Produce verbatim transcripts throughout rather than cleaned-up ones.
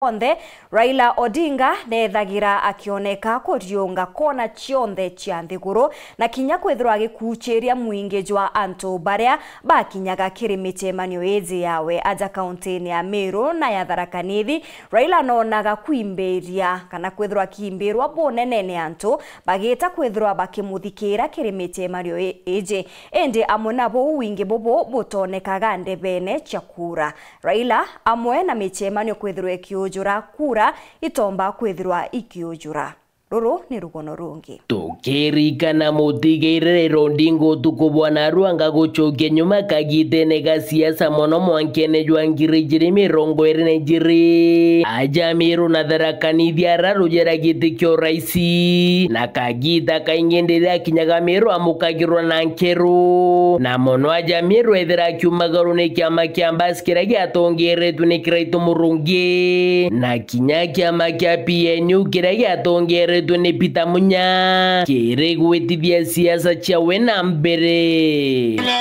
onthe, Raila Odinga neethagira akioneka kuriunga kona cionthe cia nthiguru, na kinya kwithirwa agikuuchiria mwingi jwa antu baria bakinyaga kiri micemanio iji yawe aja kauntini ya Meru na ya Tharaka Nithi. Raila noonaga kwimbiria kana kwithirwa akiimbirwa bunene ni antu bagiita kwithirwa bakimuthikiira kiri micemanio i-, iji. Indi amwe na buu, wingi bubu butonekaga ndebene cia kuura. Raila, amwe na micemanio kwithirwa ikiujura kuura, itomba kwithirwa ikiujura. Ruru ni rugono rungi. Tukirikana mutigaire Raila Odinga utuku bwa narua anga gucokia nyuma kagitene ga siasa mono mwankene jwa ngiri ijiri mirongo iri na ijiri. Aja Meru na Tharaka Nithi ararujera giti kia uraisi, na kagita kaingi ndiria akinyaga Meru amukagirwa na nkeru. Na mono aja Meru ethira akiumagarwa ni kiama kia Mbas kiria giatongeretwe ni Kiraitu Murungi, na kinya kiama kia P N U kiria giatongeretwe ni Peter Munya, kiri gwitithia siasa ciawe na mbere. Kuna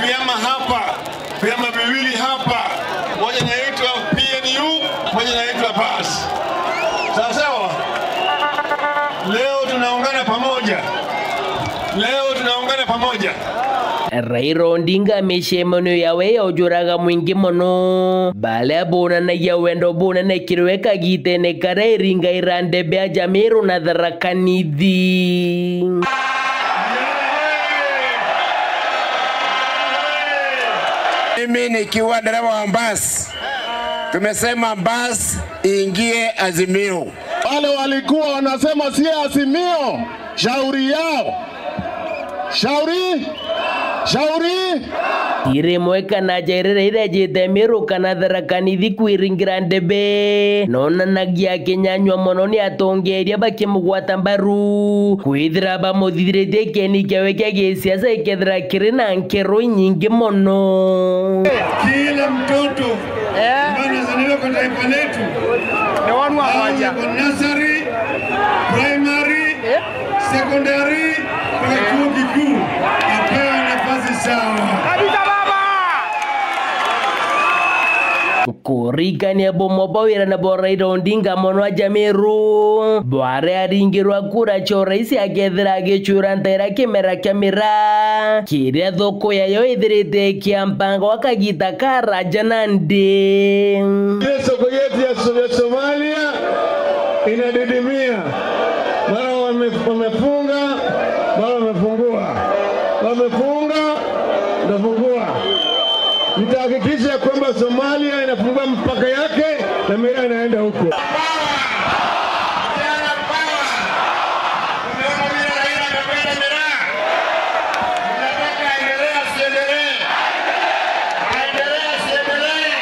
vyama hapa, vyama viwili hapa, moja inaitwa P N U, moja inaitwa Bas. Sawa sawa? Leo tunaungana pamoja. Leo tunaungana pamoja. Raila Odinga micemanio yawe yaujuraga mwingi mono. Baria bonanagia wendo bunene kiri we kagitene karia iringaira ndebe aja Meru na Tharaka Nithi. Mimi nikiwa dereva wa basi, tumesema basi iingie Azimio. Wale walikuwa wanasema si Azimio, shauri yao. Shauri, shauri. Iri rimwe kana jairire iria jite Meru kana Tharaka Nithi kwiringira ndebe, nonanagia akinyanyua mono ni atongeria bakimugwata mbaru, kwithira bamuthithiritie kieni kiawe kia gisiasa ikethira kiri na nkero inyingi mono. Kila mtoto ambaye anazaliwa kwa taifa letu, awe kwa nursery, primary, secondary, mpaka chuo kikuu, apewe nafasi sawa. Kabisa baba! Kurikania bumwe bwa wira na bwa Raila Odinga mono aja Meru, bwaria aringirwa kura cia urais akethira agicura ntaira kimera kia miraa, kiria thoko yayo ithirite ikiambangwa kagita karaja nandi. Ile soko yetu ya So-, ya Somalia inadidimia. Mara wame-, wamefunga, mara wamefungua. Wamefunga, wamefungua. Nitahakikisha kwamba Somalia inafungua mpaka yake na miraa inaenda huko. Power! Vijana power! Umeona vile Raila amependa miraa? Unataka aendelee asiendelee? Aendelee asiendelee?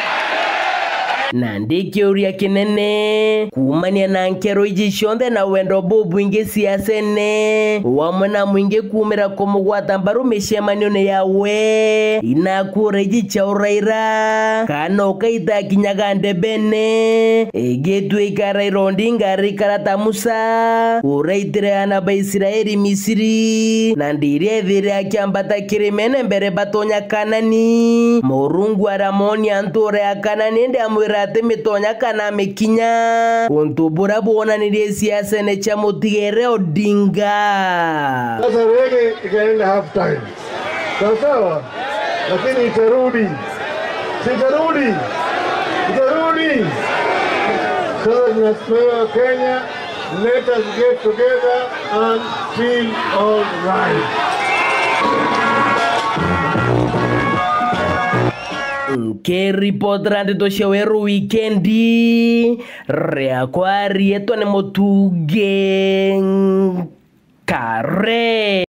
Nandi kiuria kinene, kuumania na nkero iji cionthe na wendo bubwingi siasene, wamwe na mwingi kuumira kumugwata mbaru micemanione yawe, inakura iji cia uraira, kana ukaita akinyaga ndebene, igitwika Raila Odinga arikara ta Musa, uraitire ana ba Israeli Misiri, na ndiria ethire akiambata kirimene mbere batonya Kanani. Murungu aramonia ntuura ya Kanani, indi amwira ati mitonya kana mikinya, untu buria bwonanirie siasene cia mutigere Odinga. Sasa rege ikaenda half time. Sawa sawa? Lakini itarudi. Si itarudi? Itarudi. So, tunasema Kenya, let us get together and feel all right. Nkiripotera ndeto cia weru wikendi, riakwa rietwa ni Mutungi Kare.